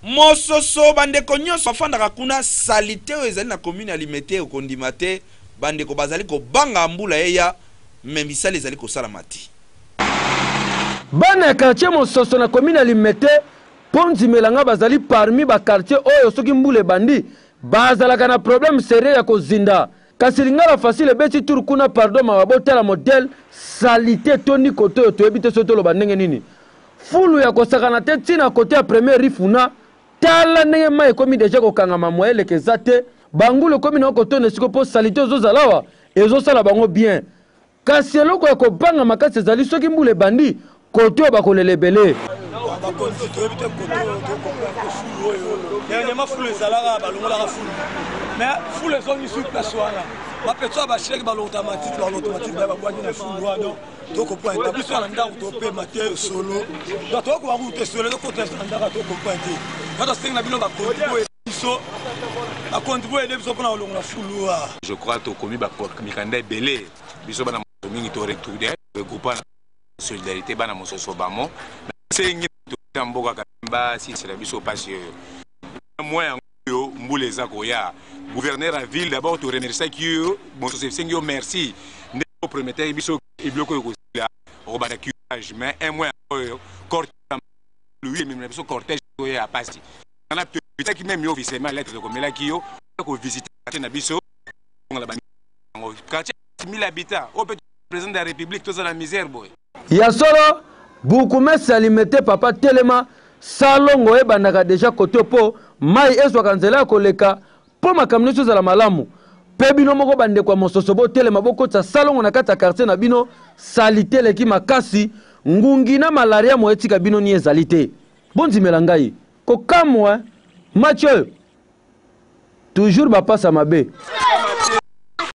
Mososo bandeko nyonso bafandaka kuna salite oyo ezali na commune ya Limete okondima te bandeko bazali kobanga mbula eya mais misala ezali kosalama te. Bana ya quartier Mososo na commune ya Limete mpo ndimela nga bazali parmi ba quartier oyo soki mbula ebandi bazalaka na problème serieux ya kozinda. Kasi lingala facile ebeti tour kuna pardon mawa botala modèle salite etondi kote oyo toyebi te soki toloba ndenge nini. Fulu ya kosakana te ti na kote ya premier rifuna tala ndenge mai ekomi deja kokangama moyen eleka eza te bangulu ekomi nango kotonda esiko mpo salite ozozala awa ezosala bango bien kasi eloko ya kobanga makasi ezali soki mbula ebandi kote oyo bakolela ebele. Bakonzi toyebi te kote oyo tokomprendre fulu oyo dernièrement fulu ezalaka balongolaka fulu mais fulu ezongi sur place wana bapetso ya basheke balokota matiti balokota matiti baye babwaki na fulu wana donc tokomprendre te biso na ndako topema te solo donc tokokoka kutu te solo ezokota biso na ndako tokomprendre te na tosengi na bino bakonzi boye biso bakonzi boye ede biso mpona kolongola fulu wa. Je crois tokomi mikanda ebele biso bana mingi to retourne regroupa na solidarité bana mososo bamo nasengi ya mboka basilisela biso mpasi oyo mwa yango oyo mbula eza koya. Gouverneur ya ville d'abord toremerciaki yo mososo esengi yo merci nde oprometaki biso biloko oyo kosila okobanda curage mais un mois oyo cortège louis ememela biso cortège oyo ya pasi wana toyaki meme yo officiellement lettre tokomelaki yo kovisite quartier na biso yango quartier 1000 habitants oyo mpe président de la république toza na misère boye. Ya solo bourgmestre ya Limete papa telema salongo ebandaka deja kote mpo mai ezwaka nzela ya koleka mpo makambo nyonso ezala malamu mpe bino moko bandeko ya mososo botelema bokotisa salongo na kati ya quartier na bino salite eleki makasi ngungi na malaria moye etika bino ni ezali te bondimela ngai kokamwa match oyo toujours bapasa mabe.